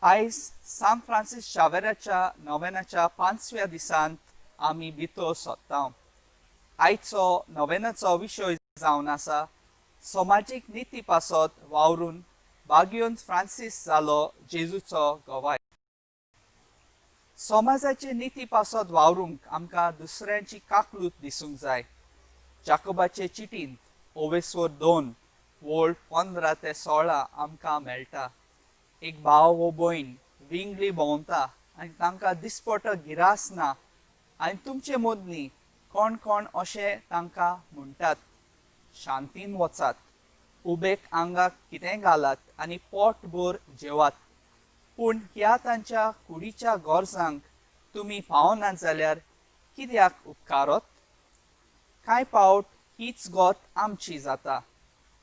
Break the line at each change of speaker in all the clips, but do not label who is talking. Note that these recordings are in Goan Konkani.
आयज सांत फ्रांसीस शावेराच्या नोवेनाच्या पांचव्या दिसांत आमी भितर सोदता. आयचो नोवेनाचो विशय जावन आसा समाजीक निती पासत वावरून भाग्योन फ्रांसीस जालो जेजूचो गवाय. समाजाचे निती पासत वावरूंक आमकां दुसऱ्यांची काकलूत दिसूंक जाय. जाकोबाचे चिटींत ओवेसवर 2 वोळ 15 ते 16 आमकां मेळटा. एक भाव वो भयण विंगडी भोंवता आनी तांकां दिसपटो गिरास ना आनी तुमचे मदलीं कोण कोण अशें तांकां म्हणटात, शांतीन वचात, उबेक आंगाक कितें घालात आनी पोटभर जेवात, पूण ह्या तांच्या कुडीच्या गरजांक तुमी पावनात जाल्यार कित्याक उपकारत? कांय पावट हीच गत आमची जाता.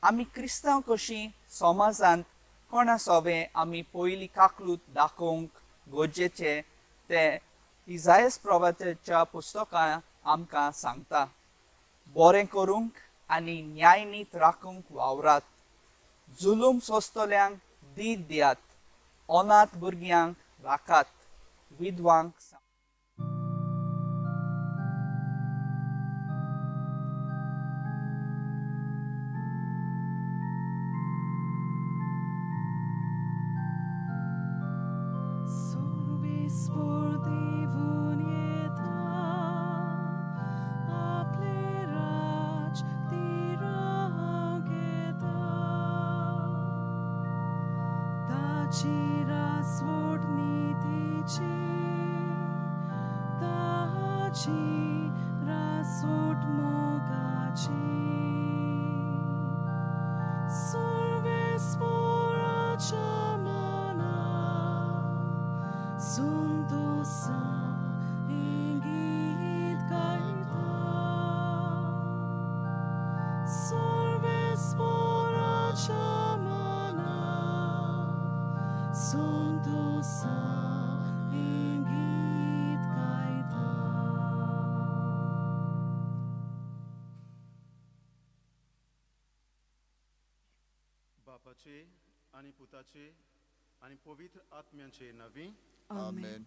आमी क्रिस्तांव कशीं समाजांत कोणा सोबें आमी पयलीं काकलूत दाखोवंक गरजेचें तें इजायस प्रवाचाच्या पुस्तकां आमकां सांगता. बरें करूंक आनी न्यायनीत राखूंक वावरात, जुलूम सोंसतल्यांक दीद दियात, अनाथ भुरग्यांक राखात, विधवांक
बापाचे आनी पुताचे आनी पवित्र आत्म्याचे नवी
आमेन.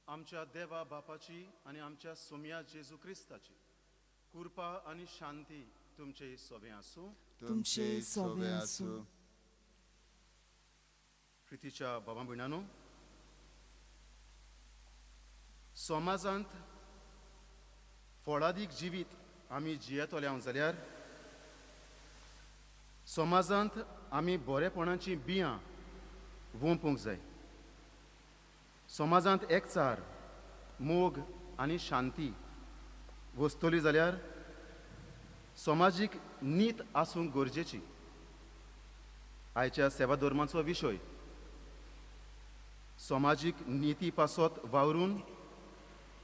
आमच्या देवा बापाची आनी आमच्या सोम्या जेजू क्रिस्ताची कृपा आनी शांती तुमचे सोबे आसूं.
तुमचे सोबे आसूं.
प्रितीच्या बाबा भयणानो, समाजांत फळादीक जिवीत आमी जियेतले जाल्यार समाजांत आमी बरेपणाची बियां वोंपूंक जाय. समाजांत एकचार, मोग आनी शांती वसतली जाल्यार समाजीक नीत आसूंक गरजेची. आयच्या सेवा धर्माचो विशय समाजीक निती पासत वावरून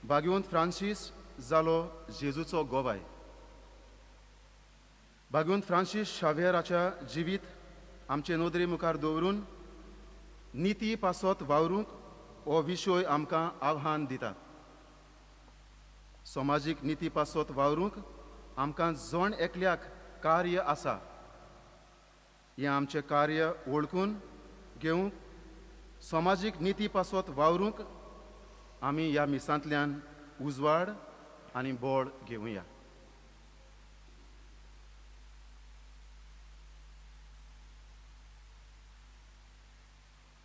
भाग्यवंत फ्रांसीस जालो जेजूचो गवाय. भाग्यवंत फ्रांसीस शाव्येराच्या जिवीत आमचे नदरे मुखार दवरून निती पासत वावरूंक हो विशय आमकां आव्हान दिता. समाजीक निती पासत वावरूंक आमकां जण एकल्याक कार्य आसा. हें आमचें कार्य वळखून घेवंक समाजीक निती पासत वावरूंक आमी ह्या मिसांतल्यान उजवाड आनी बळ घेवया.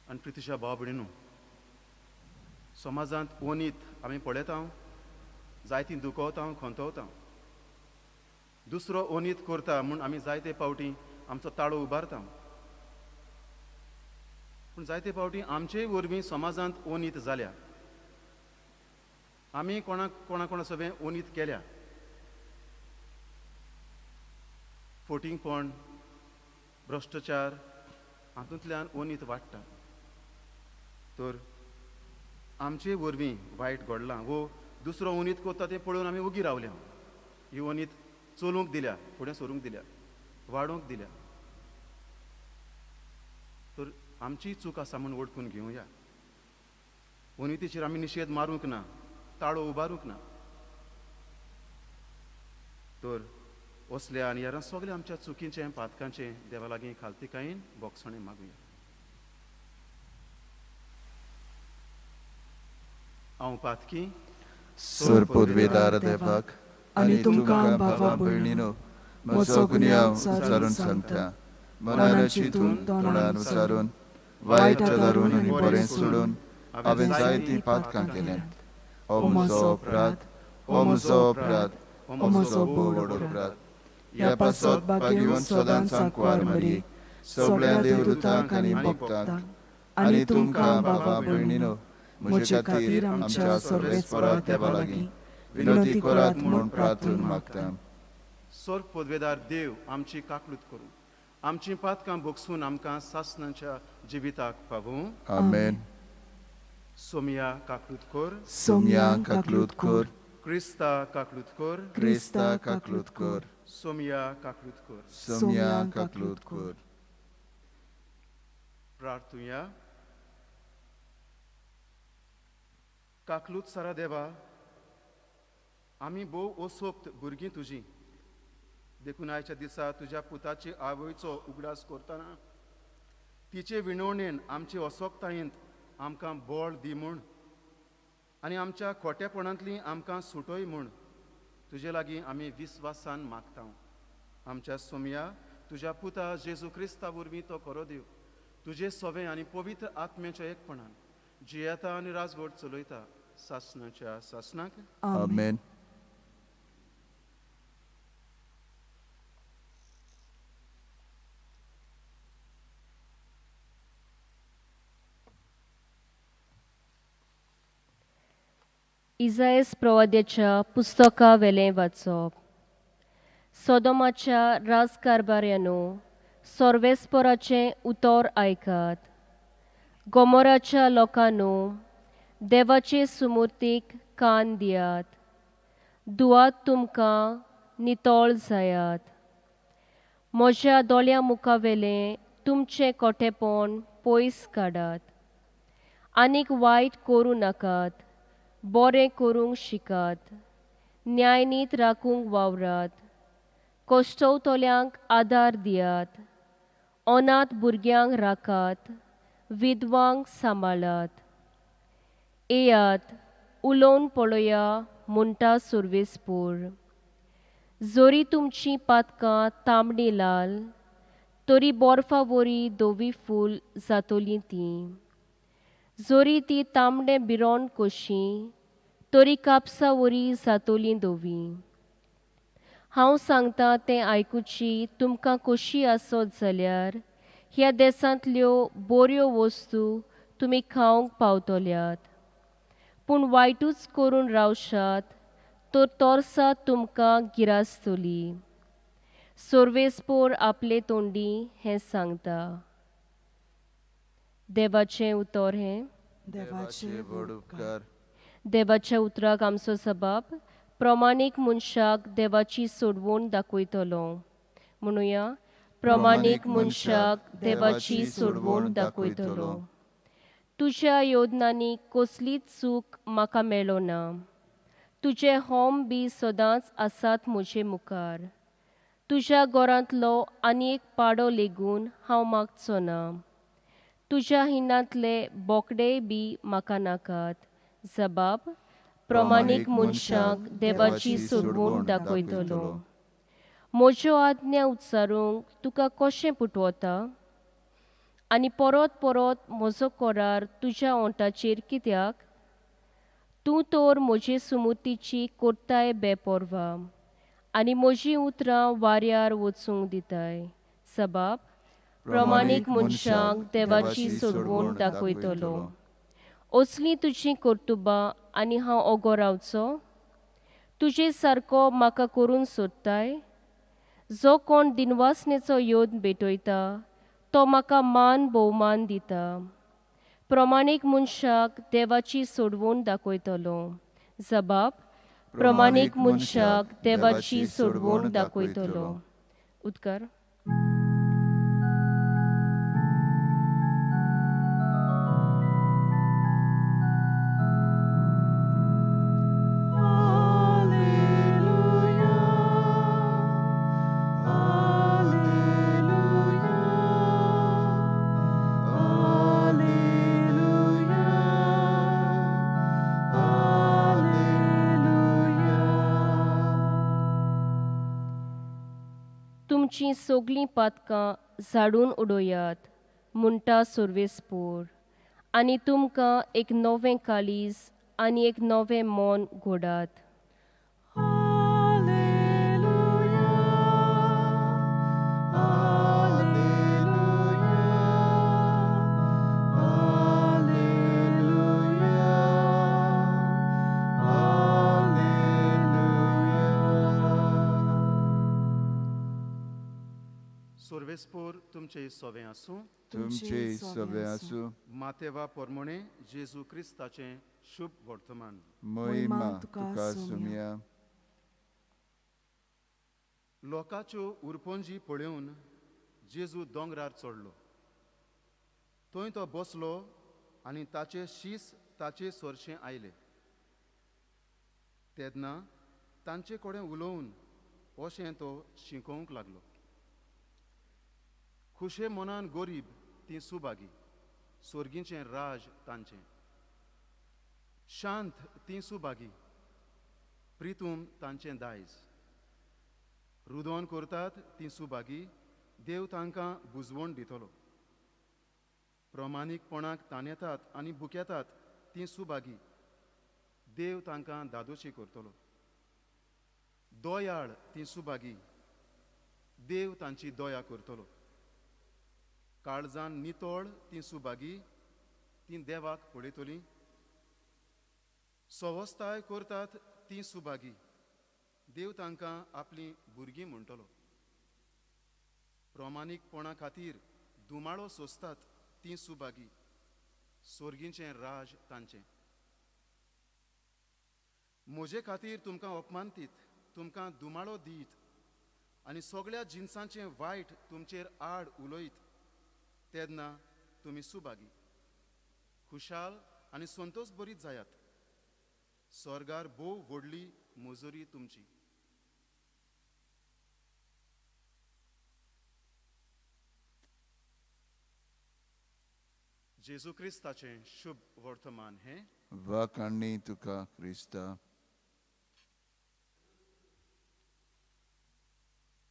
आनी प्रितीशा भाव भयणीनू, समाजांत ओनीत आमी पळयता, जायती दुखवता, खंतवता. दुसरो ओनीत करता म्हूण आमी जायते पावटी आमचो ताळो उबारता, पूण जायते पावटी आमचेय वरवीं समाजांत ओनीत जाल्या. आमी कोणाक कोणा कोणा सगळें ओनीत केल्या. फोटिंगपण, भ्रश्टाचार हातूंतल्यान ओनीत वाडटा. तर आमचे वरवीं वायट घडलां वो दुसरो ओनीत करता तें पळोवन आमी उगी रावल्या, ही ओनीत चलूंक दिल्या, फुडें सरूंक दिल्या, वाडोवंक दिल्या. तर आमची चूक आसा म्हूण वळखून घेवया. ओनितीचेर आमी निशेध मारूंक ना, ताळो उबारूंक ना. तर असल्या आनी ह्या सगल्या आमच्या चुकींचें पातकांचें देवा लागीं खालती कांय बोगसणें मागुया. हांव पातकी
सोर पुर्वेदार देवाक आनी तुमकां भावा भयणीनो म्हजो गुन्यांव उचारून सांगता. मनान चिंतून तोंडान उचारून वायट धरून आनी बरें सोडून हांवें जायतीं पातकां केल्यांत. हो म्हजो अपराध, हो म्हजो अपराध, हो म्हजो व्हड अपराध. ह्या पासत भाग्यवंत सदांच आंकवार मरी सगळ्या देवदूतांक आनी भक्तांक आनी तुमकां बाबा भयणीनो म्हजे खातीर आमच्या सर्वेस्परा देवा लागीं विनंती करात म्हूण प्रार्थून मागता.
सोर पदवेदार देव आमची काकलूत करूं, आमची पातकां भोगसून आमकां सासणाच्या जिविताक पावूं.
आमेन.
सोमिया काकलूत कर,
सोम्या काकलूत कर,
क्रिस्ता काकलूत कर,
क्रिस्ता काकलूत कर,
सोमिया काकलूत कर.
सोम्या काकलूत कर.
प्रार्थुया. काकलूत सारा देवा, आमी भोव असोक्त भुरगीं तुजी, देखून आयच्या दिसा तुज्या पुताची आवयचो उगडास करतना तिचे विनवणेन आमचे असोक्तायेंत आमकां बळ दी म्हूण आनी आमच्या खोटेपणांतली आमकां सुटय म्हूण तुजे लागीं आमी विस्वासान मागता. आमच्या सोमया तुज्या पुता जेजू क्रिस्ता वरवीं तो खरो देव तुजे सोवे आनी पवित्र आत्म्याच्या एकपणान जियेता आनी राजवट चलयता सासणाच्या सासणाक.
आमेन.
इजायस प्रवाद्याच्या पुस्तका वेलें वाचप. सोदोमाच्या राजकारभाऱ्यानो, सर्वेस्पराचें उतर आयकात. गोमोराच्या लोकांनो, देवाचे सुमूर्तीक कान दियात. दुआत तुमकां नितळ जायात. म्हज्या दोळ्यां मुखावेलें तुमचें कोटेपण पयस काडात. आनीक वायट करूं नाकात, बरें करूंक शिकात. न्यायनीत राखूंक वावरात. कश्टवतल्यांक आदार दियात. अनाथ भुरग्यांक राखात, विधवांक सांबाळात. येयात उलोवन पळोवया म्हणटा सर्वेस्पोर. जरी तुमचीं पातकां तांबडी लाल तरी बर्फा वरी धवी फूल जातलीं तीं. जरी ती तांबडे बिरोण कशी तरी कापसा वरी जातलीं धवी. हांव सांगता तें आयकुची तुमकां कशी आसत जाल्यार ह्या देशांतल्यो बऱ्यो वस्तू तुमी खावंक पावतल्यात. पूण वायटूच करून रावशात तर तोर्सा तुमकां गिरासतली. सर्वेस्पोर आपले तोंडी हें सांगता. देवाचें उतर हें.
देवाचे व्हड उपकार.
देवाच्या उतराक आमचो सबाब प्रमाणीक मनशाक देवाची सोडवण दाखयतलो. म्हणुया, प्रमाणीक मनशाक देवाची सोडवण दाखयतलो. तुज्या योजनांनी कसलीच चूक म्हाका मेळना. तुजें होम बी सदांच आसात म्हजे मुखार. तुज्या घरांतलो आनी एक पाडो लेगून हांव मागचो ना. तुज्या हिनांतले बोकडेय बी म्हाका नाकात. जबाब प्रमाणीक मनशाक देवाची सोडवण दाखयतलो. म्हज्यो आज्ञा उच्चारूंक तुका कशें पुटवता आनी परत परत म्हजो करार तुज्या ओंठाचेर कित्याक? तूं तर म्हजे सुमूर्तीची करताय बेपर्वा आनी म्हजीं उतरां वाऱ्यार वचूंक दिताय. सबाब प्रमाणीक मनशाक देवाची सोडवण दाखयतलो. असलीं तुजीं कर्तुबां आनी हांव ओगो रावचो? तुजे सारको म्हाका करून सोदताय? जो कोण दिनवासनेचो योद भेटयता तो म्हाका मान भोवमान दिता. प्रमाणीक मनशाक देवाची सोडवण दाखयतलो. जबाब प्रमाणीक मनशाक देवाची सोडवण दाखयतलो. उदकार.
Alleluia, Alleluia,
तुमचीं सगळीं पातकां झाडून उडयात म्हणटा सर्वेस्पोर, आनी तुमकां एक नवें काळीज आनी एक नवें मन घोडात.
सर्वेस्पोर तुमचे सवे आसूं,
तुमचे सवे आसूं.
मातेवा पोरमोणे जेजू क्रिस्ताचें शुभ वर्तमान.
महिमा तुका सुमया.
लोकाच्यो उरपोंजी पळोवन जेजू दोंगरार चडलो. थंय तो बसलो आनी ताचे शीस ताचे सरशें आयले. तेन्ना तांचे कडेन उलोवन अशें तो शिकोवंक लागलो. खुशे मनान गोरीब ती सुभागी, स्वर्गीचें राज तांचें. शांत ती सुभागी, प्रितूम तांचें दायज. रुदोन करतात ती सुभागी, देव तांकां बुजवण दितलो. प्रमाणीकपणाक ताणेतात आनी भुकेतात ती सुभागी, देव तांकां दादोशी करतलो. दोयाळ ती सुभागी, देव तांची दया करतलो. काळजान नितळ ती सुभागी, ती देवाक पळयतली. सवस्ताय करतात ती सुभागी, देव तांकां आपली भुरगीं म्हणटलो. प्रमाणीकपणा खातीर धुमाळो सोंसतात ती सुभागी, स्वर्गीचें राज तांचें. म्हजे खातीर तुमकां अपमानतीत, तुमकां धुमाळो दीत आनी सगळ्या जिनसांचें वायट तुमचेर आड उलयत तेन्ना तुमी सुभागी, खुशाल आनी संतोष बरीत जायात. स्वर्गार भोव व्हडली मजुरी तुमची. जेजू क्रिस्ताचें शुभ वर्तमान हें.
वाखाणणी तुका क्रिस्ता.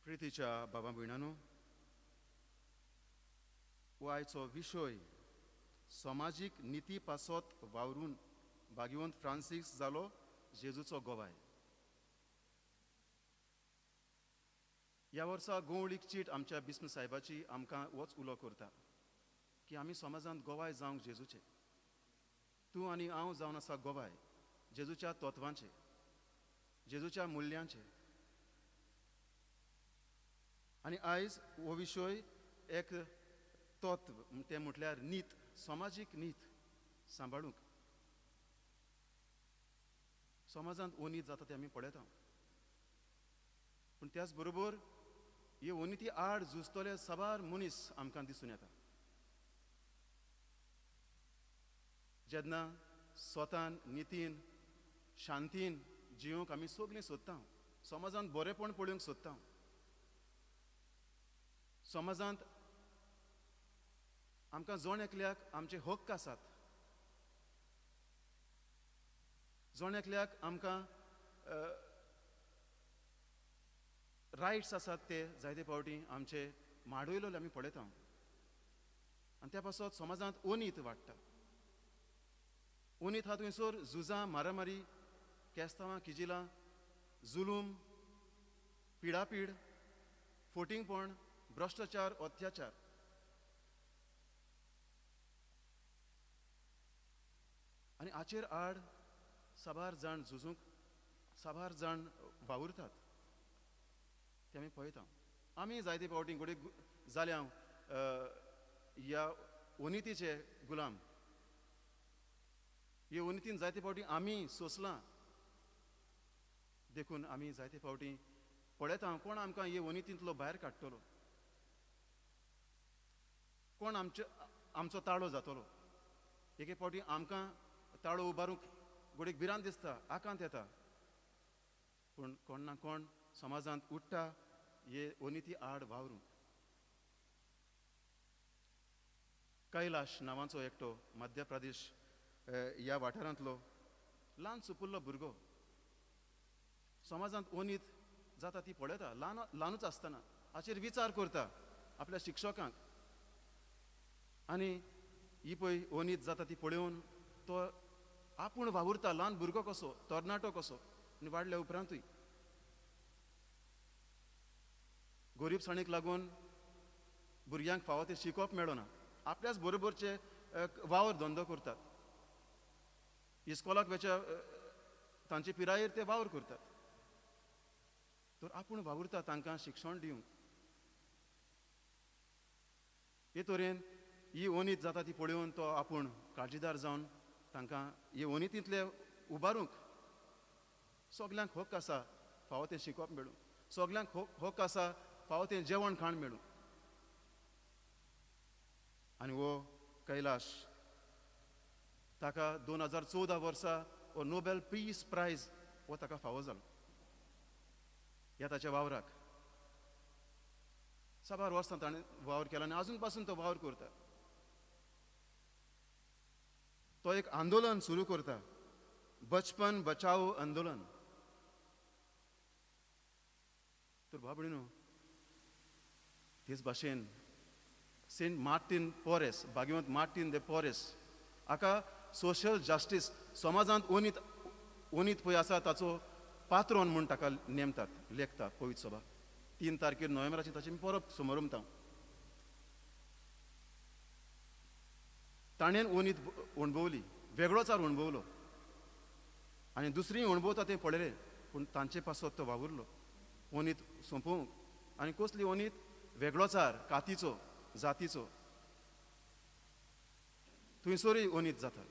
प्रितीच्या बाबा भयणांनो, आयचो विशय समाजीक निती पासत वावरून भाग्यवंत फ्रांसीस जालो जेजूचो गोवाय. ह्या वर्सा गोवळीक चीट आमच्या बिस्म साहेबाची आमकां होच उलो करता की आमी समाजांत गोवाय जावंक जेजूचे. तूं आनी हांव जावन आसा गोवाय जेजूच्या तत्वांचे, जेजूच्या मुल्यांचे. आनी आयज हो विशय एक तत्व, तें म्हटल्यार नीत, समाजीक नीत सांबाळूंक. समाजांत अनीत जाता तें आमी पळयता, पूण त्याच बरोबर हे अनिती आड झुजतले साबार मनीस आमकां दिसून येता. जेन्ना स्वतान नितीन शांतीन जिवंक आमी सगळीं सोदता, समाजांत बरेपण पळोवंक सोदता, समाजांत आमकां जण एकल्याक आमचे हक्क आसात, जण एकल्याक आमकां रायट्स आसात, ते जायते फावटी आमचे माडयलेले आमी पळयता आनी त्या पासत समाजांत अनीत वाडटा. अनीत हा थंयसर झुजां, मारामारी, केस्तांवां, किजिलां, जुलूम, पिडापीड, फोटिंगपण, भ्रश्टाचार, अत्याचार. आनी हाचेर आड साबार जाण झुजूंक, साबार जाण वावुरतात ते आमी पळयता. आमी जायते फावटी घडये जाल्या ह्या अनितीचे गुलाम. हे अनितीन जायते फावटी आमी सोंसलां, देखून आमी जायते फावटी पळयता कोण आमकां हे अनितींतलो भायर काडटलो, कोण आमचो ताळो जातलो. एके फावटी आमकां ताळो उबारूंक घडयेक भिरांत दिसता, आकांत येता, पूण कोण ना कोण समाजांत उठ्ठा हे अनिती आड वावरूंक. कैलाश नांवाचो एकटो मध्य प्रदेश ह्या वाठारांतलो ल्हान सुपुल्लो भुरगो समाजांत अनीत जाता ती पळयता ल्हान ल्हानूच आसतना. हाचेर विचार करता आपल्या शिक्षकांक. आनी ही पळय अनीत जाता ती पळोवन तो आपूण वावुरता, ल्हान भुरगो कसो, तरणाटो कसो, आनी वाडल्या उपरांतूय गोरीबसाणीक लागून भुरग्यांक फावो तें शिकोवप मेळना, आपल्याच बरोबरचे वावर धंदो करतात, इस्कोलाक वेच्या तांचे पिरायेर ते वावर करतात. तर आपूण वावुरता तांकां शिक्षण दिवंक. हे तरेन ही अनीत जाता ती पळोवन तो आपूण काळजीदार जावन तांकां हे अनितींतले उबारूंक सगल्यांक हक्क आसा फावो तें शिकोवप मेळूं, सगल्यांक हक्क आसा फावो तें जेवण खाण मेळूं. आनी हो कैलाश ताका 2014 वर्सा हो नोबेल पीस प्रायज हो ताका फावो जालो ह्या ताच्या वावराक. साबार वर्सां ताणें वावर केला आनी आजून पासून तो वावर करता. तो एक आंदोलन सुरू करता, बचपन बचाओ आंदोलन. तर भाव भयणीनो, तेच भाशेन सेंट मार्टीन पोरेस, भाग्यवंत मार्टीन दे पोरेस हाका सोशल जस्टीस, समाजांत अनीत अनीत पळय आसा ताचो पात्रोन म्हूण ताका नेमतात, लेखता पवित्र सभा. 3 तारखेर नोव्हेंबराची ताची परब समरमता. ताणें अनीत अणभवली, वेगळोचार अणभवलो आनी दुसरी अणभवता तें पळयलें, पूण तांचे पासत तो वावुरलो अनीत सोंपोवंक. आनी कसली अनीत? वेगळोचार, कातीचो, जातीचो, थंयसरूय अनीत जाता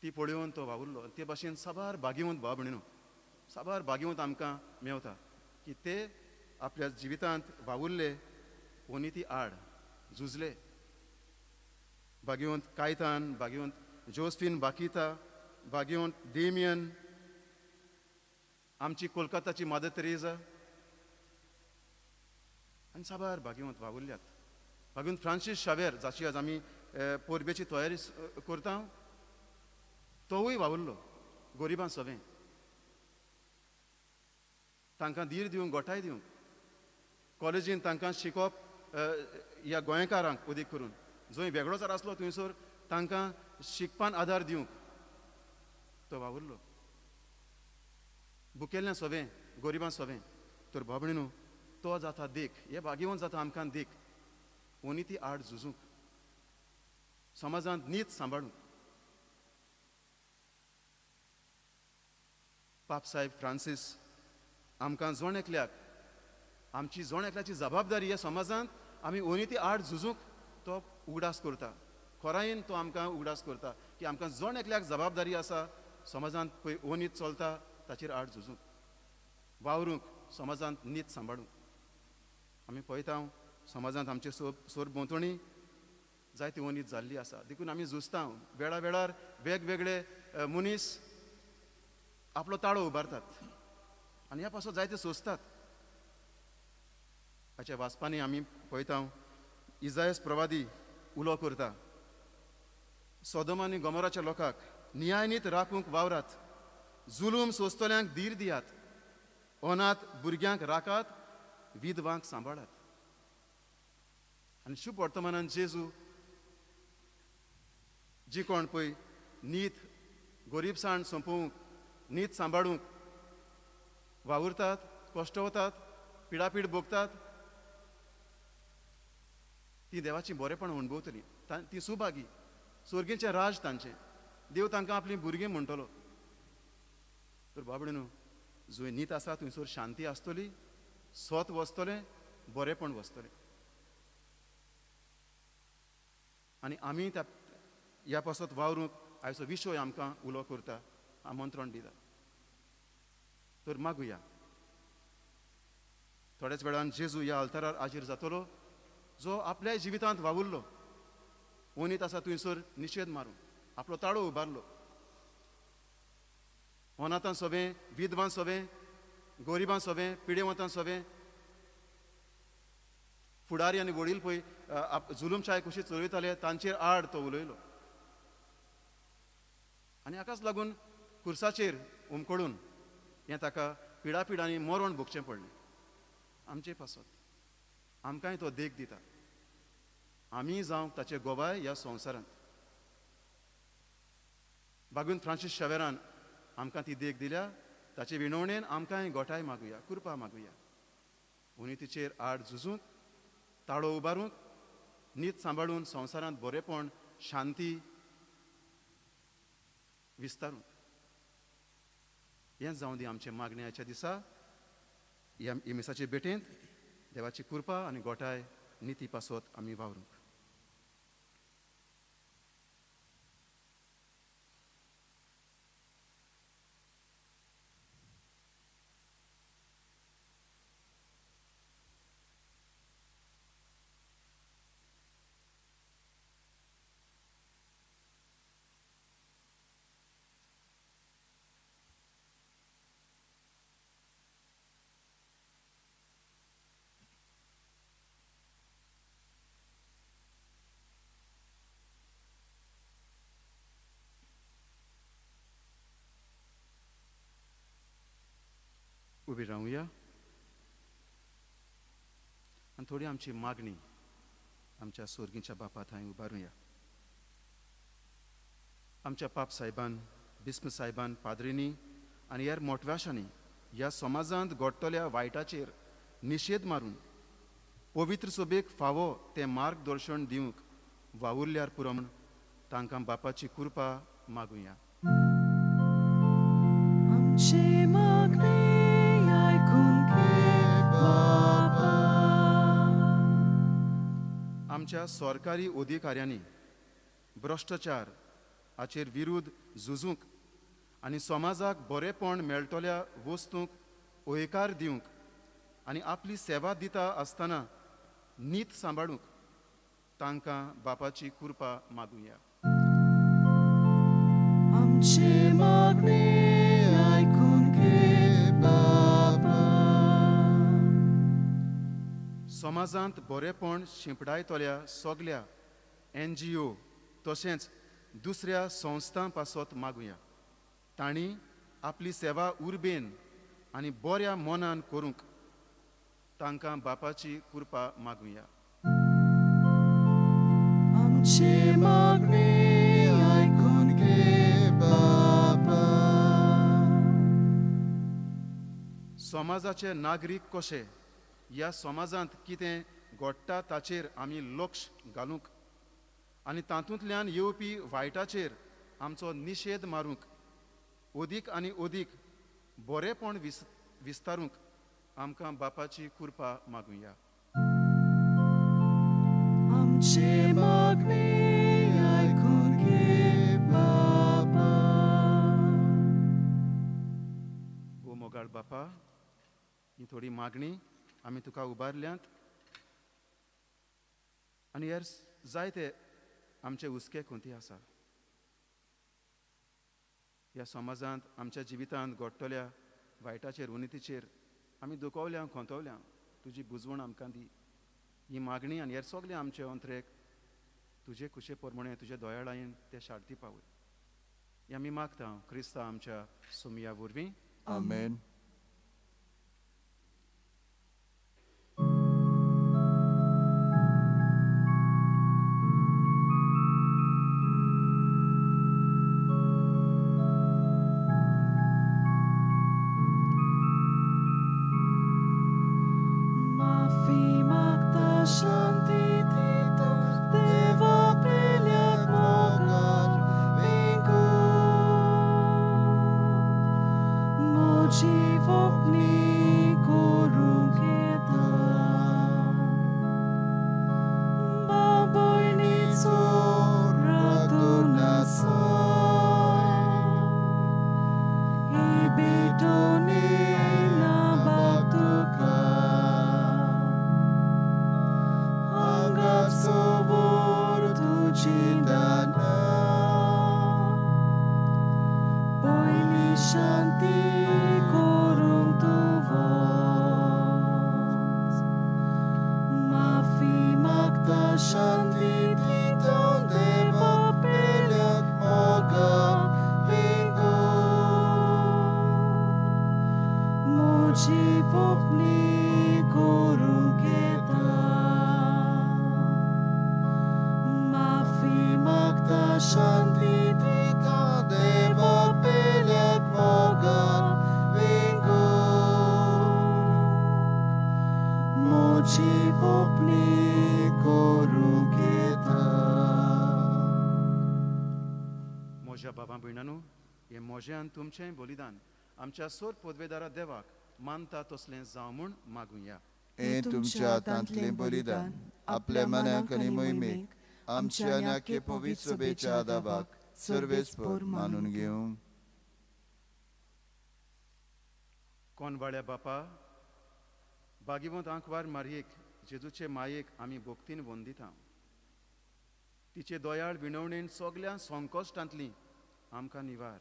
ती पळोवन तो वावुरलो. ते भाशेन साबार भाग्यवंत भाव भयणीनो, साबार भाग्यवंत आमकां मेवता की ते आपल्या जिवितांत वावुरले, अनिती आड झुजले. भाग्यवंत कायतान, भाग्यवंत जोसफीन बाकिता, भाग्यवंत डेमियन, आमची कोलकाताची मदर तेरेजा आनी साबार भाग्यवंत वावुरल्यात. भाग्यवंत फ्रांसीस शावेर जाची आज आमी परबेची तयारी करता, तोवूय वावुरलो गरिबां सवें, तांकां धीर दिवंक, गोठाय दिवंक. कॉलेजीन तांकां शिकोवप ह्या गोंयकारांक अदीक करून जंय वेगळोचार आसलो थंयसर तांकां शिकपान आदार दिवंक तो वावुरलो. भुकेल्ल्या सवें, गरिबां सवें. तर भाव भयणीनो, तो जाता देख, हे भाग्यवंत जाता आमकां देख अनिती आड झुजूंक, समाजांत नीत सांबाळूंक. पाप साहेब फ्रांसीस आमकां जण एकल्याक, आमची जण एकल्याची जबाबदारी ह्या समाजांत आमी अनिती आड झुजूंक तो उगडास करता. खोरायेन तो आमकां उगडास करता की आमकां जण एकल्याक जबाबदारी आसा समाजांत पळय अनीत चलता ताचेर आड झुजूंक, वावरूंक, समाजांत नीत सांबाळूंक. आमी पळयता समाजांत आमचे सोर भोंवतणी जायती अनीत जाल्ली आसा, देखून आमी झुजता. वेळा वेळार वेगवेगळे मनीस आपलो ताळो उबारतात आनी ह्या पासत जायते सोंसतात. हाच्या वाचपांनी आमी पळयता इजायस प्रवादी उलो करता, सोदम आनी गोमोराच्या लोकांक न्यायनीत राखूंक वावरात, जुलूम सोंसतल्यांक धीर दियात, अनाथ भुरग्यांक राखात, विधवांक सांबाळात. आनी शुभ वर्तमानान जेजू जी कोण पळय नीत गोरीबसाण सोंपोवंक, नीत सांबाळूंक वावुरतात, कश्ट वतात, पिडापीड भोगतात, ती देवाची बरेपण अणभवतली, ती सुभागी, स्वर्गीचें राज तांचें, देव तांकां आपलीं भुरगीं म्हणटलो. तर बाबडीनो, जंय नीत आसा थंयसर शांती आसतली, सत वचतलें, बरेपण वचतलें. आनी आमी त्या ह्या पासत वावरूंक आयचो विशय आमकां उलो करता, आमंत्रण दिता. तर मागुया. थोड्याच वेळान जेजू ह्या अल्तारार हाजीर जातलो, जो आपल्या जिवितांत वावुरलो, अनीत आसा थंयसर निशेध मारून आपलो ताळो उबारलो, अनाथां सवें, विधवां सवें, गरिबां सवें, पिडेवंतां सवें, फुडारी आनी वडील पळय जुलूमशाय कशी चलयताले तांचेर आड तो उलयलो. आनी हाकाच लागून खुर्साचेर उमकळून हें ताका पिडापिडांनी मरण भोगचें पडलें. आमचे पासत आमकांय तो देख दिता. आमी जावंक ताचे गोवाय ह्या संवसारांत. बागून फ्रांसीस शावेरान आमकां ती देख दिल्या. ताचे विनवणेन आमकांय गोठाय मागुया, कृपा मागुया. उनितीचेर आड झुजूंक, ताळो उबारूंक, नीत सांबाळून संवसारांत बरेपण, शांती विस्तारूंक. हें जावं दी आमचें मागण्याच्या दिसा ह्या मिसाचे भेटेंत देवाची कृपा आनी गोठाय निती पासत आमी वावरूंक. उबी रावया आनी थोडी आमची मागणी आमच्या सोर्गीच्या बापा थंय उबारुया. आमच्या पाप साहेबान, बिस्म साहेबान, पाद्रींनी आनी हेर मोटव्याशांनी ह्या समाजांत घडटल्या वायटाचेर निशेध मारून पवित्र सोबेक फावो तें मार्गदर्शन दिवंक वावुरल्यार पुरो म्हूण तांकां बापाची कृपा मागुया.
आमची मागणी आयकून घे बापा.
आमच्या सरकारी अधिकाऱ्यांनी भ्रश्टाचार हाचेर विरुद्ध झुजूंक आनी समाजाक बरेपण मेळटल्या वस्तूंक हयकार दिवंक आनी आपली सेवा दिता आसतना नीत सांबाळूंक तांकां बापाची कृपा मागुया.
आमची मागणी आयकून घे बापा.
समाजांत बरेपण शिंपडायतल्या सगल्या NGO तशेंच दुसऱ्या संस्थां पासत मागुया. तांणी आपली सेवा उर्बेन आनी बऱ्या मनान करूंक तांकां बापाची कृपा मागुया.
आमची मागणी आयकून घे बापा.
समाजाचे नागरीक कशे ह्या समाजांत कितें घडटा ताचेर आमी लक्ष घालूंक आनी तातूंतल्यान येवपी वायटाचेर आमचो निशेध मारूंक अदीक आनी अदीक बरेपण विस्तारूंक आमकां बापाची कृपा मागुया.
आमची मागणी आयकून घे बापा.
गो मोगाळ बापा, ही थोडी मागणी आमी तुका उबारल्यांत आनी हेर जायते आमचे हुस्के खुंती आसा. ह्या समाजांत आमच्या जिवितांत घडटल्या वायटाचेर, उनितीचेर आमी दुखवल्या, खोंतवल्या. तुजी बुजवण आमकां दी. ही मागणी आनी हेर सगळे आमचे अंतरेक तुजे कुशे प्रमाणे तुजे दयाळायेन ते शार्ती पावय. हे आमी मागता क्रिस्ता आमच्या सोमया वरवीं.
आमेन.
Shanti korum tu.
म्हजें आनी तुमचें बलिदान आमच्या सोर पदवेदारा देवाक मानता तसलें जावं म्हूण मागुया.
हें तुमच्या हातांतलें बलिदान आपल्या मनाक आनी मोहिमेक आमच्या आनी आख्खे पवित्र सभेच्या आदाबाक सर्वेस्पर मानून घेवं.
कोनवाळ्या बापा, बागीवंत आंकवार मारयेक जेजूचे मायेक आमी भक्तीन वंदिता. तिचे दयाळ विणवणेन सगल्या संकश्टांतली आमकां निवार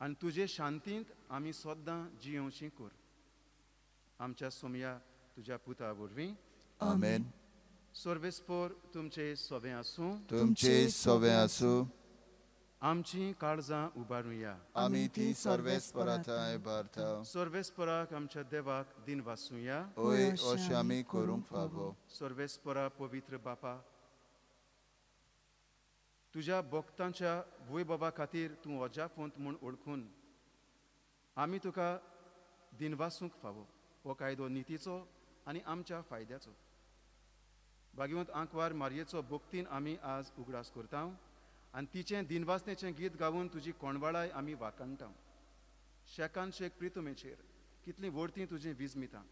आनी तुजे शांतींत आमी सद्दां जियेवची कर. आमच्या सोमया तुज्या पुता वरवीं.
आमेन.
सर्वेस्पर तुमचे सोबें आसूं.
तुमचे सोबें आसूं.
आमची काळजां उबारुया.
आमी ती सर्वेस्परा थंय उबारता.
सर्वेस्पराक आमच्या देवाक दिन वासुया.
हय, अशें आमी करूंक फावो.
सर्वेस्परा पवित्र बापा, तुज्या भक्तांच्या वैभवा खातीर तूं अजापवंत म्हूण वळखून आमी तुका दिनवासूंक फावो. हो कायदो नितीचो आनी आमच्या फायद्याचो. भाग्यवंत आंकवार मारयेचो भक्तीन आमी आज उगडास करता आनी तिचें दिनवासनेचें गीत गावन तुजी कोणवाळाय आमी वाखाणटा. शेकान शेक प्रितुमेचेर कितलीं व्हडतीं तुजीं विजमितां,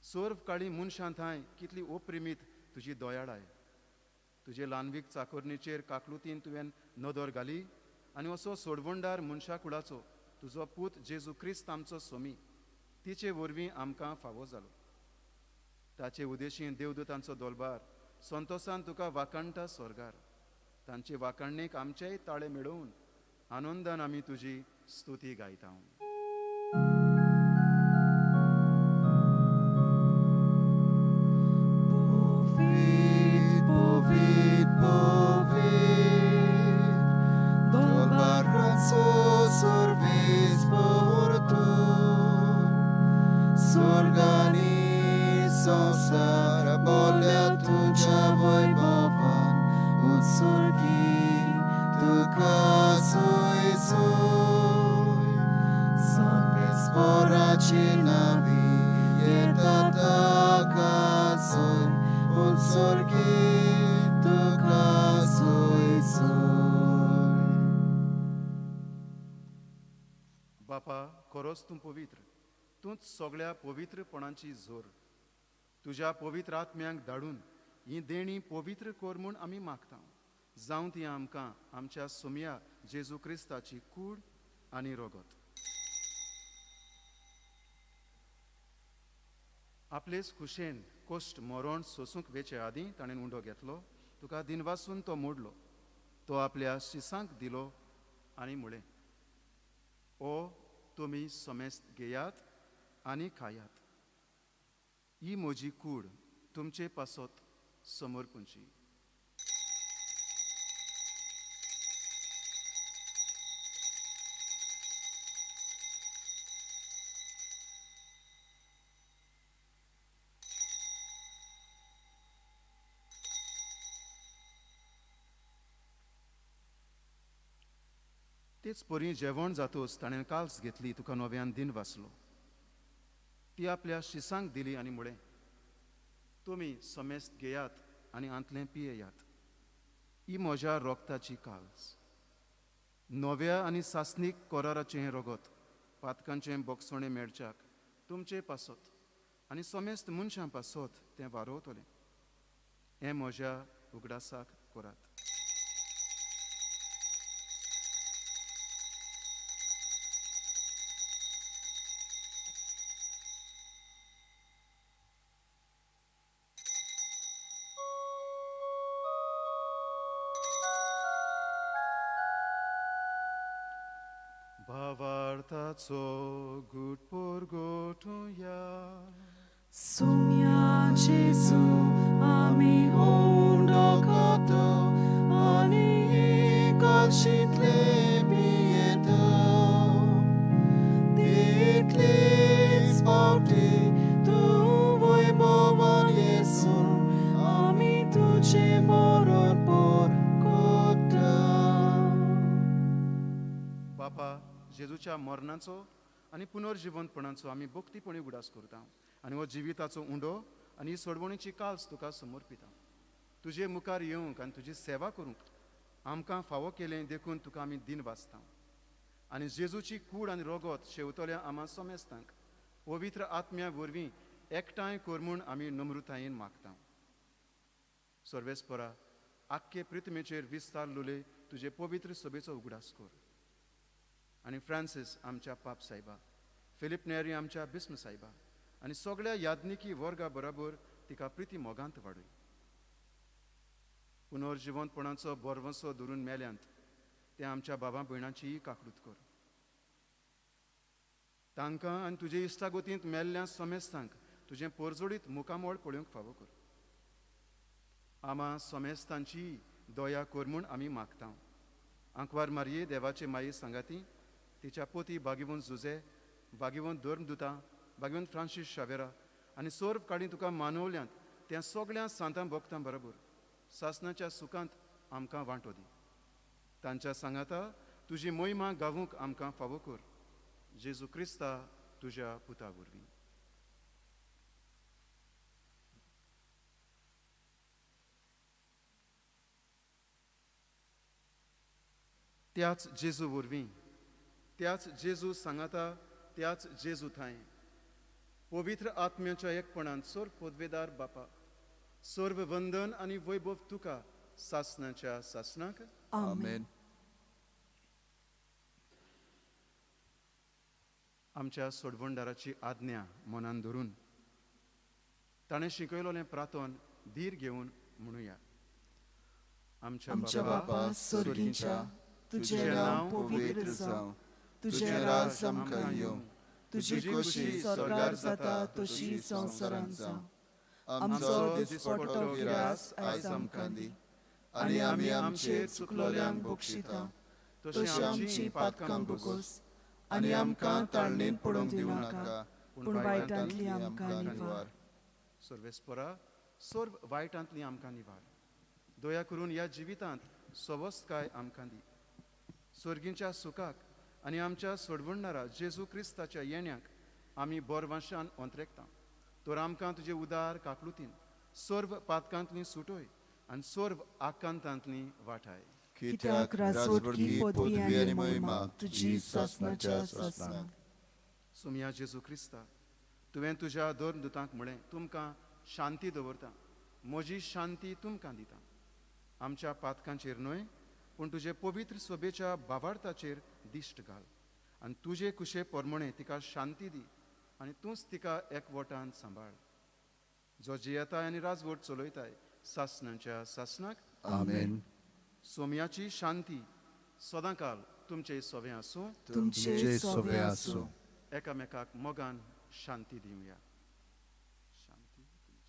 सर्व काळी मनशां थंय कितली ओप्रिमीत तुजी दयाळाय. तुजे ल्हानवीक चाकोरणीचेर काकलुतीन तुवें नदर घाली आनी असो सोडवणदार मनशा कुळाचो तुजो पूत जेजू क्रिस्त आमचो सोमी तिचे वरवीं आमकां फावो जालो. ताचे उदेशी देवदूतांचो दोलबार संतोसान तुका वाखाणटा स्वर्गार. तांचे वाखाणणेक आमचेय ताळे मेळोवन आनंदान आमी तुजी स्तुती गायता. बापा, खरोच तूं पवित्र, तूंच सगळ्या पवित्रपणाची जोर. तुज्या पवित्र आत्म्यांक धाडून ही देणी पवित्र कर म्हूण आमी मागता. जावं ती आमकां आमच्या सोमया जेजू क्रिस्ताची कूड आनी रगत. आपलेच खुशेन कश्ट मरण सोसूंक वेचे आदीं ताणें उंडो घेतलो, तुका दिनवासून तो मोडलो, तो आपल्या शिसांक दिलो आनी म्हळें, ओ तुमी समेस्त घेयात आनी खायात, ही म्हजी कूड तुमचे पासत समर्पूंची. तेच परी जेवण जातोच ताणें काल्स घेतली, तुका नव्यान दिन वाचलो, ती आपल्या शिसांक दिली आनी म्हळें, तुमी समेस्त घेयात आनी आंतलें पियेयात, ही म्हज्या रोगताची काल्स, नव्या आनी सासणीक कराराचें हें रगत पातकांचें बोगसणें मेळच्याक तुमचे पासत आनी समेस्त मनशां पासत तें वारोवतलें. हें म्हज्या उगडासाक करात. भावार्थाचो गुटपोर गोठुया.
सोम्या जेजू आमी उंडो खातो आनी कलशींतले पियेता, तितलीच फावटी तूं वैभवान येसून आमी तुजें मरण परकोता.
बापा, जेजूच्या मरणाचो आनी पुनर्जिवंतपणाचो आमी भक्तीपणी उगडास करता आनी हो जिविताचो उंडो आनी ही सोडवणीची काल्स तुका समर्पिता. तुजे मुखार येवंक आनी तुजी सेवा करूंक आमकां फावो केलें देखून तुका आमी दिन वाचता आनी जेजूची कूड आनी रोगोत शेवतल्या आमा सोमेस्तांक पवित्र आत्म्या वरवीं एकठांय कर म्हूण आमी नम्रतायेन मागता. सर्वेस्परा आख्खे पृथ्वीचेर विस्तारलोले तुजे पवित्र सभेचो उगडास कर आनी फ्रांसीस आमच्या पाप सायबा, फिलीप नेरी आमच्या बिस्म सायबा आनी सगळ्या याज्ञिकी वर्गा बराबर तिका प्रिती मोगांत वाडय. पुनर्जिवंतपणाचो बरवसो धरून मेल्यांत ते आमच्या बाबा भयणांचीय काकळूत कर. तांकां आनी तुजे इश्टागोतींत मेल्ल्या समेस्तांक तुजें पोरजोडीत मुखामोळ पळोवंक फावो कर. आमा समेस्तांची दया कर म्हूण आमी मागता. आंकवार मारये देवाचे माये सांगाती तिच्या पोती बागिवून जुजे, बागिवून धर्मदुता, बागिवून फ्रांसीस शावेरा आनी सर्व काळी तुका मानवल्यांत त्या सगळ्या सांतां भक्तां बरोबर सासनाच्या सुखांत आमकां वांटो दी. तांच्या सांगाता तुजी मोहिमा गावूंक आमकां फावो कर. जेजू क्रिस्ता तुज्या पुता वरवीं. त्याच जेजू वरवीं, त्याच जेजू सांगाता, त्याच जेजू थांय पवित्र आत्म्याच्या एकपणान सर्व पदवेदार बापा, सर्व वंदन आनी वैभव तुका सासनाच्या सासनाक.
आमेन.
आमच्या सोडवणदाराची आज्ञा मनान धरून ताणें शिकयलोलें प्रार्थन धीर घेवन म्हणुया.
आमच्या बापा स्वर्गीच्या, तुजें नांव पवित्र जावं, तुजें राज आमकां येवं, तुजी खोशी स्वर्गार जाता तशी संवसारांत जावं.
आमचो दिसपट्टो गिरास आयज आमकां दी आनी आमी आमचेर चुकलोल्यांक बक्षिता तशी आमची पातकां भोगोस आनी आमकां ताळणेंत पडूंक दिवं नाका,
पूण वायटांतली आमकां निवार.
सर्वेस्परा सर्व वायटांतली आमकां निवार. दया करून ह्या जिवितांत सवस्तकाय आमकां दी. स्वर्गींच्या सुखाक आनी आमच्या सोडवणदारा जेजू क्रिस्ताच्या येण्याक आमी बोरवांशान अंतरेकता. तर आमकां तुजे उदार काकलुतीन सर्व पातकांतली सुटोय आनी सर्व आकांतांतली वाठाय.
कित्याक राजवटकी, पदवी आनी महिमा तुजी सासनाच्या सासनाक.
सोमया जेजू क्रिस्ता, तुवें तुज्या धर्मदुतांक म्हळें, तुमकां शांती दवरता, म्हजी शांती तुमकां दिता. आमच्या पातकांचेर न्हय पूण तुजे पवित्र सभेच्या बावार्थाचेर दिश्ट घाल आनी तुजे कुशे परमणे तिका शांती दी आनी तूंच तिका एकवटान सांबाळ. जो जियेताय आनी राजवट चलयताय सासनाच्या सासनाक.
आमेन.
सोम्याची शांती सदांकाल तुमचे सोवे आसूं,
तुमचे सोवे आसूं.
एकामेकाक मोगान शांती दिवया. शांती तुमची.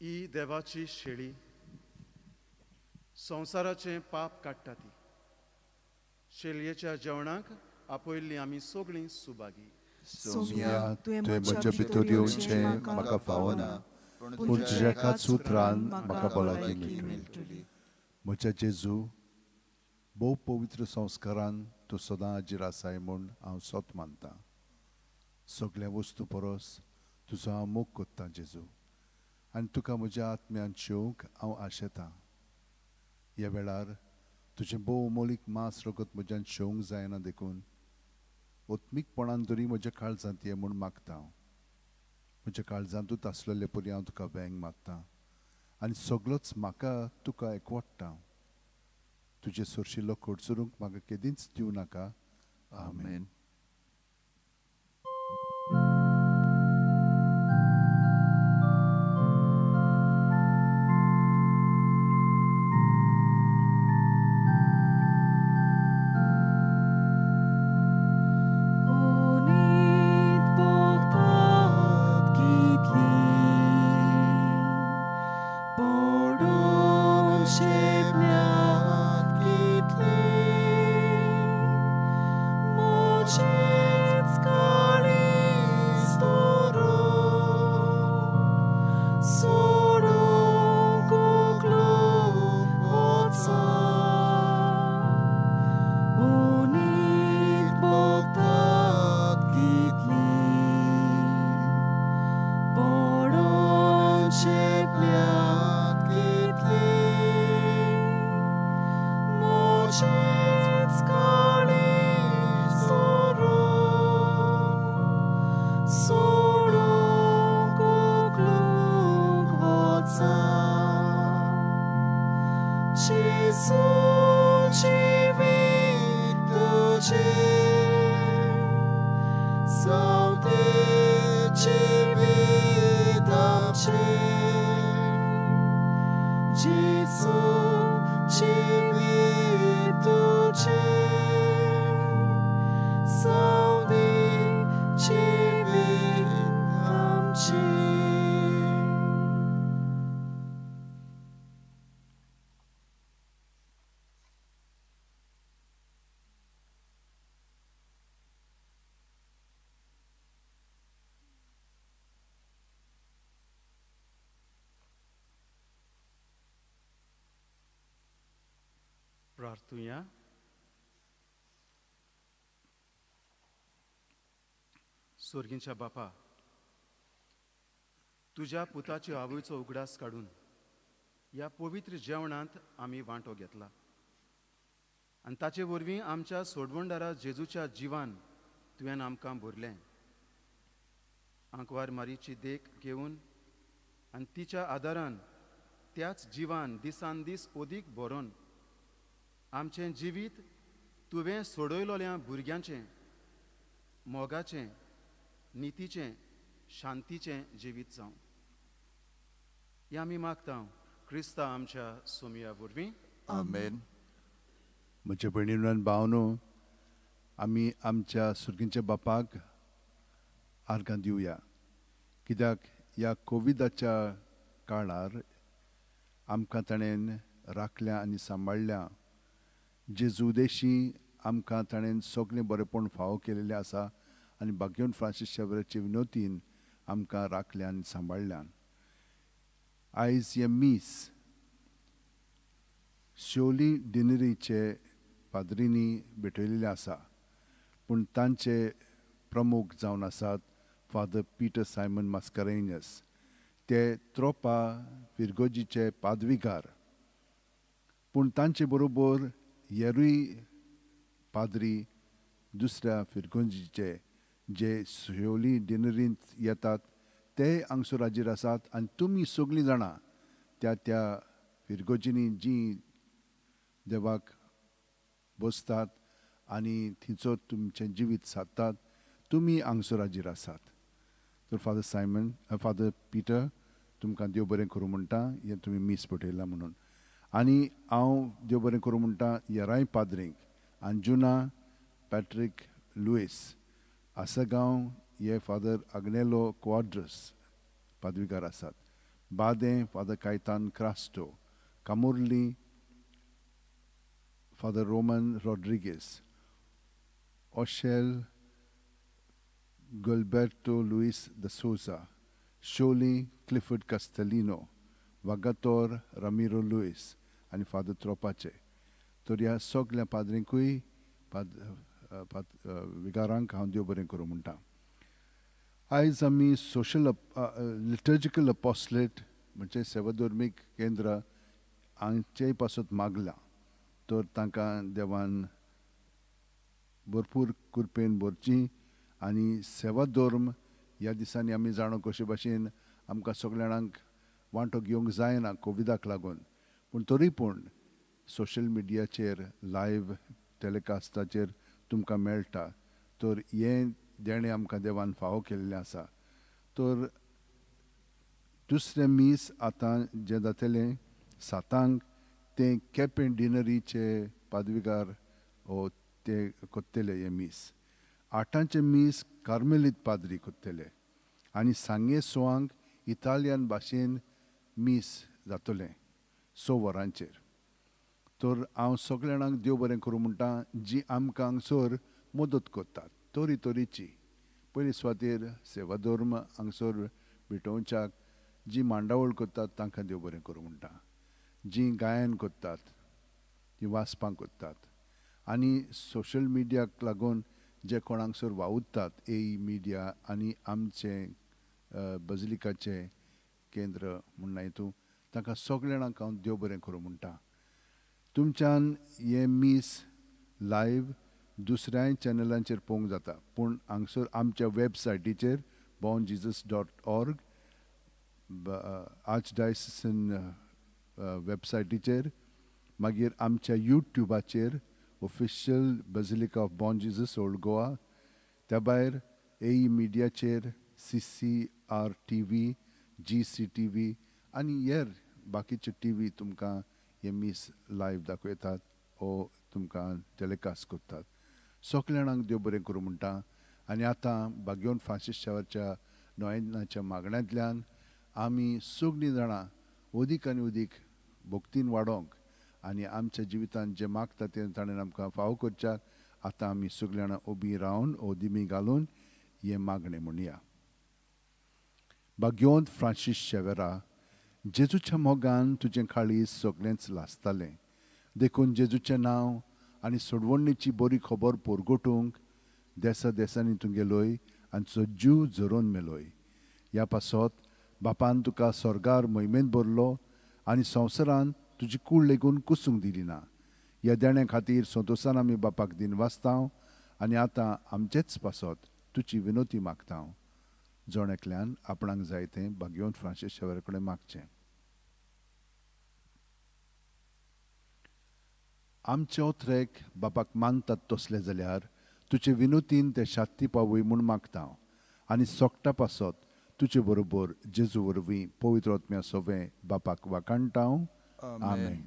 ही देवाची शेळी संवसाराचें पाप काडटा ती. शेळयेच्या जेवणाक आपयल्ली आमी सगळीं सुभागी.
सोम्या, तुवें म्हज्या भितर येवचें म्हाका फावना, पूण तुज्या एकाच उतरान म्हाका भलायकी मेळटली. म्हज्या जेजू, भोव पवित्र संस्कारान तूं सदां हाजीर आसाय म्हूण हांव सत मानतां. सगळ्या वस्तू परस तुजो हांव मोग कोत्तां जेजू, आनी तुका म्हज्या आत्म्यान शेवंक हांव आशेतां. ह्या वेळार तुजें भोव मोलीक मांस रगत म्हज्यान शेवंक जायना देखून ओत्मीकपणान तरी म्हज्या काळजांत ये म्हूण मागता हांव. म्हज्या काळजांतूच आसलेले परी हांव तुका वेंग मारता आनी सगळोच म्हाका तुका एकवडटा. तुजे सरशिल्लो खडसरूंक म्हाका केदींच दिवं नाका. आमेन.
प्रार्थुया. सोर्गींच्या बापा, तुज्या पुताचे आवयचो उगडास काडून ह्या पवित्र जेवणांत आमी वांटो घेतला आनी ताचे वरवीं आमच्या सोडवणदारा जेजूच्या जिवान तुवें आमकां भरलें. आंकवार मारीची देख घेवन आनी तिच्या आदारान त्याच जिवान दिसान दीस ओदीक भरोन आमचें जिवीत तुवें सोडयलोल्या भुरग्यांचें मोगाचें, नितीचें, शांतीचें जिवीत जावं. हें आमी मागता क्रिस्ता आमच्या सोमया वरवीं.
आमेन. म्हज्या भयणीन आनी भावनो, आमी आमच्या सुर्गींच्या बापाक आर्गां दिवया, कित्याक ह्या कोविडाच्या काळार आमकां ताणें राखल्या आनी सांबाळ्ळ्या. जेजू देशी आमकां ताणें सगळें बरेपण फावो केलेलें आसा आनी भाग्यवन फ्रांसीस शेवराचे विनोतीन आमकां राखल्या आनी सांबाळ्ळ्या. आयज हें मीस शिवोली डिनरीचे पाद्रींनी भेटयलेलें आसा, पूण तांचे प्रमुख जावन आसात फादर पीटर सायमन मास्करेन्यस. ते त्रोपा फिरगोजीचे पादविगार, पूण तांचे बरोबर हेरूय पाद्री दुसऱ्या फिरगोजीचे जे शिवोली डिनरींत येतात ते हांगसर हाजीर आसात. आनी तुमी सगळीं जाणां त्या त्या फिरगोजींनी जीं देवाक बसतात आनी थंयचो तुमचें जिवीत सादतात, तुमी हांगसर हाजीर आसात. तर फादर सायमन, फादर पीटर, तुमकां देव बरें करूं म्हणटा, हें तुमी मीस पठयलां म्हणून. आनी हांव देव बरें करूं म्हणटा येराय पाद्रींक, अंजुना पॅट्रीक लुईस, आसगांव हे फादर आग्नेलो क्वाड्रस पादविकार आसात.
Badem Father Caitan Crasto, Camurli Father Roman Rodrigues, Oshel Gilberto Luis de Souza, Sholli Clifford Castellino, Vagator Ramiro Luis आनी फादर त्रोपाचे. तर ह्या सगल्या पाद्रींकूय विगारांक हांव देव बरें करूं म्हणटा. आयज आमी सोशल लिटर्जिकल अपोस्लेट म्हणजे सेवाधर्मीक केंद्र हांचेय पासत मागलां. तर तांकां देवान भरपूर कृपेन भरची आनी सेवाधर्म ह्या दिसांनी आमी जाणो कशे भाशेन आमकां सगल्या जाणांक वांटो घेवंक जायना कोविडाक लागून, पूण तरी पूण सोशल मिडियाचेर लायव्ह टेलिकास्टाचेर तुमकां मेळटा. तर हें देणें आमकां देवान फावो केल्लें आसा. तर दुसरें मीस आतां जें जातलें 7 तें केपें डिनरीचे पादविगार ओ ते कोत्तले हें मीस. 8 मीस कार्मेलीत पाद्री कोत्तले आनी सांगे 6 इतालियन भाशेन मीस जातलें 6 वरांचेर. तर हांव सगल्या जाणांक देव बरें करूं म्हणटा जी आमकां हांगसर मदत करतात तरी तरेची. पयले सुवातेर सेवाधर्म हांगसर भेटोवच्याक जी मांडावळ करतात तांकां देव बरें करूं म्हणटा, जी गायन करतात ती वाचपां करतात आनी सोशल मिडियाक लागून जे कोण हांगसर वावुरतात ए मिडिया आनी आमचें बजलिकाचें केंद्र म्हूण हितून तांकां सगल्या जाणांक हांव देव बरें करूं म्हणटा. तुमच्यान हें मीस लायव्ह दुसऱ्याय चॅनलांचेर पळोवंक जाता, पूण हांगसर आमच्या वेबसायटीचेर bom jesus.org आर्चडायसिसन वेबसायटीचेर, मागीर आमच्या युट्युबाचेर official basilica of Bom Jesus old Goa, त्या भायर ए मिडियाचेर CCR TV, GCTV आनी हेर बाकीचे टीव्ही तुमकां हे मीस लायव्ह दाखयतात ओ तुमकां टेलिकास्ट करतात. सगल्या जाणांक देव बरें करूं म्हणटा. आनी आतां बागेवन फ्रांसीस शावरच्या नोयनाच्या मागण्यांतल्यान आमी सगळीं जाणां अदीक आनी अदीक भक्तीन वाडोवंक आनी आमच्या जिवितांत जें मागता तें ताणें आमकां फावो करच्याक आतां आमी सगळीं जाणां उबीं रावन ओदिमी घालून हें मागणें म्हणया. बागेवंत फ्रांसीस शेवेरा, जेजूच्या मोगान तुजें काळीज सगळेंच लासतालें, देखून जेजूचें नांव आनी सोडवणीची बरी खबर पोरगोटूंक देसा देसांनी तूं गेलोय आनी जीव झरोवन मेलोय. ह्या पासत बापान तुका स्वर्गार मोहिमेंत भरलो आनी संवसारान तुजी कूड लेगून कुसूंक दिली ना. ह्या देण्या खातीर संतोशान आमी बापाक दिन वाचता आनी आतां आमचेच पासत तुजी विनोती मागता. जण एकल्यान आपणाक जाय तें बागेवन फ्रांसीस शेवेरा कडेन मागचें. आमचे ओथरेक बापाक मानतात तसले जाल्यार तुजे विनोतीन ते शात्ती पावय म्हूण मागता आनी सोकटा पासत तुजे बरोबर जेजू वरवीं पवित्र आत्म्या सोवें बापाक वाखाणटा. आमेन.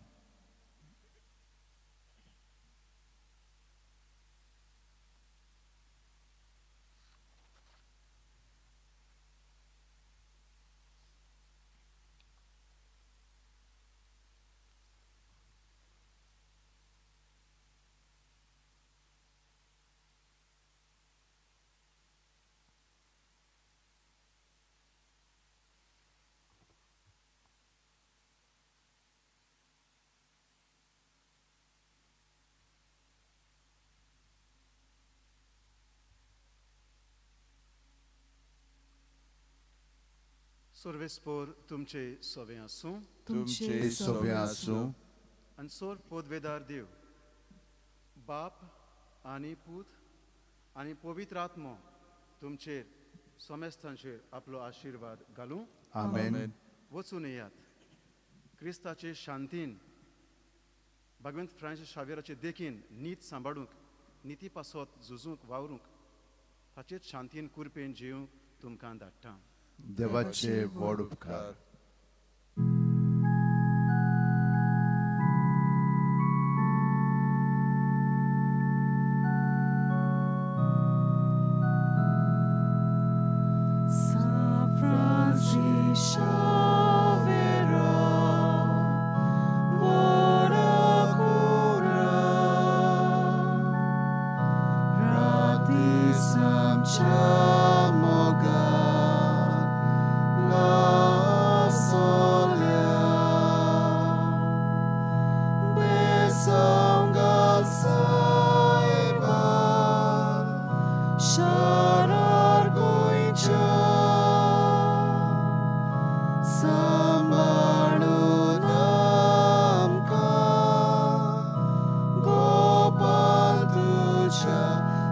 सर्वेस्पोर तुमचे सोवे आसूं,
तुमचे सोवे आसूं.
आनी सोर पोदवेदार देव बाप आनी पूत आनी पवित्र आत्मो तुमचेर समेस्तांचेर आपलो आशिर्वाद घालूं.
आमेन.
वचून येयात क्रिस्ताचे शांतीन भगवंत फ्रांसीस शावेराचे देखीन नीत सांबाळूंक, निती पासत झुजूंक वावरूंक, ताचेच शांतीन कुरपेन जिवंक तुमकां धाडटा.
देवाचे व्हड उपकार.
San Francisco. सांबाळून आमकां गोपाल तुज्या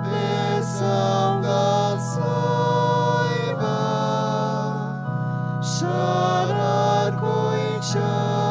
बेसंगात सायबा शारार खंयच्या